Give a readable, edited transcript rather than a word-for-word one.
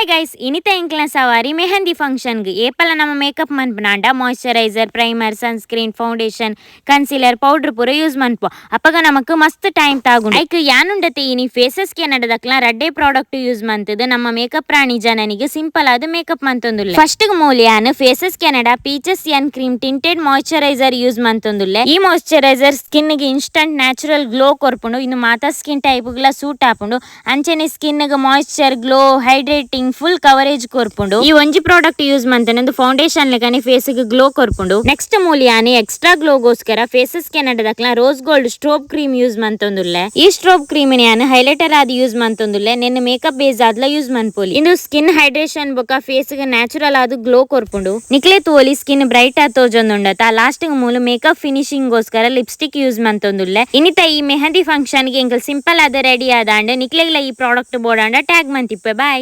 Hi guys, ಇನಿತ ಎಂಕ್ಲ ಸವಾರಿ mehndi function ಗ್. ಏಪಲ ನಮ್ಮ ಮೇಕಪ್ ಮನ್ಪುನಾಂಡ moisturiser, primer, sunscreen, foundation, concealer, powder ಪೂರ ಯೂಸ್ ಮನ್ಪು. ಅಪಗ ನಮಕ್ ಮಸ್ತ್ ಟೈಮ್ ತಾಗುಂಡು. ಐಕ್ ಯಾನುಂಡತೆ ಇನಿ ಫೇಸಸ್ ಕೆನಡದಕ್ಲ ರಡ್ಡೆ ಪ್ರಾಡಕ್ಟ್ ಯೂಸ್ ಮಂತದ್ ನಮ್ಮ ಮೇಕಪ್ ರಾಣಿ ಜನನಿಗೆ ಸಿಂಪಲ್ ಆದ್ ಮೇಕಪ್ ಮಂತೊಂದುಲ್ಲೆ. ಫಸ್ಟ್ ಮೂಲು ಯಾನ್ faces Canada peaches N cream tinted moisturiser use ಮಂತೊಂದುಲ್ಲೆ. ಈ ಮಾಯಿಶ್ಚರೈಸರ್ ಸ್ಕಿನ್ ಗೆ ಇನ್ಸ್ಟಂಟ್ ನ್ಯಾಚುರಲ್ ಗ್ಲೋ ಕೊರ್ಪುಂಡು. ಇನ್ನು ಮಾತ ಸ್ಕಿನ್ ಟೈಪ್ ಗ್ಲ ಸೂಟ್ ಆಪುಂಡು. ಅಂಚನೆ ಸ್ಕಿನ್ ಗ್ moisture, glow, hydrating, full coverage ಕೊರ್ಪುಂಡು. ಈ ಒಂಜಿ ಪ್ರಾಡಕ್ಟ್ ಯೂಸ್ ಮಂತನ ಫೌಂಡೇಶನ್ ಲೆಕನೆ ಫೇಸ್ ಗ್ ಗ್ಲೋ ಕೊರ್ಪುಂಡು. ನೆಕ್ಸ್ಟ್ ಮೂಲು ಯಾನ್ ಎಕ್ಸ್ಟ್ರಾ ಗ್ಲೋಗೋಸ್ಕರ ಫೇಸಸ್ ಕೆನಡದಕ್ಲ rose gold strobe cream use ಮಂತೊಂದುಲ್ಲೆ. ಈ ಸ್ಟ್ರೋಬ್ ಕ್ರೀಮ್ ಯಾನ್ ಹೈಲೈಟರ್ ಆದ್ ಯೂಸ್ ಮಂತೊಂದುಲ್ಲೆ. ನೆನ್ ಮೇಕಪ್ ಬೇಸ್ ಆದ್ಲ ಯೂಸ್ ಮನ್ಪೊಲಿ. ಇಂದು ಸ್ಕಿನ್ ಹೈಡ್ರೇಷನ್ ಬೊಕ ಫೇಸ್ ಗ್ ನ್ಯಾಚುರಲ್ ಆದ್ ಗ್ಲೋ ಕೊರ್ಪುಂಡು. ನಿಕ್ಲೆ ತೂವೊಲಿ, ಸ್ಕಿನ್ ಬ್ರೈಟ್ ಆದ್ ತೋಜೊಂದುಂಡತ. ಲಾಸ್ಟ್ ಮೂಲು ಮೇಕಪ್ ಫಿನಿಶಿಂಗ್ ಗೋಸ್ಕರ ಲಿಪ್ಸ್ಟಿಕ್ ಯೂಸ್ ಮಂತೊಂದುಲ್ಲೆ. ಇನಿತ ಈ ಮೆಹಂದಿ ಫಂಕ್ಷನ್ ಗೆ ಎಂಕಲ್ ಸಿಂಪಲ್ ಆದ ರೆಡಿ ಆದಾಂಡ. ನಿಕ್ಲೆಗ್ಲ ಈ ಪ್ರಾಡಕ್ಟ್ ಬೋಡಾಂಡ ಟ್ಯಾಗ್ ಮಂತಿಪ್ಪೆ. ಬಾಯ್.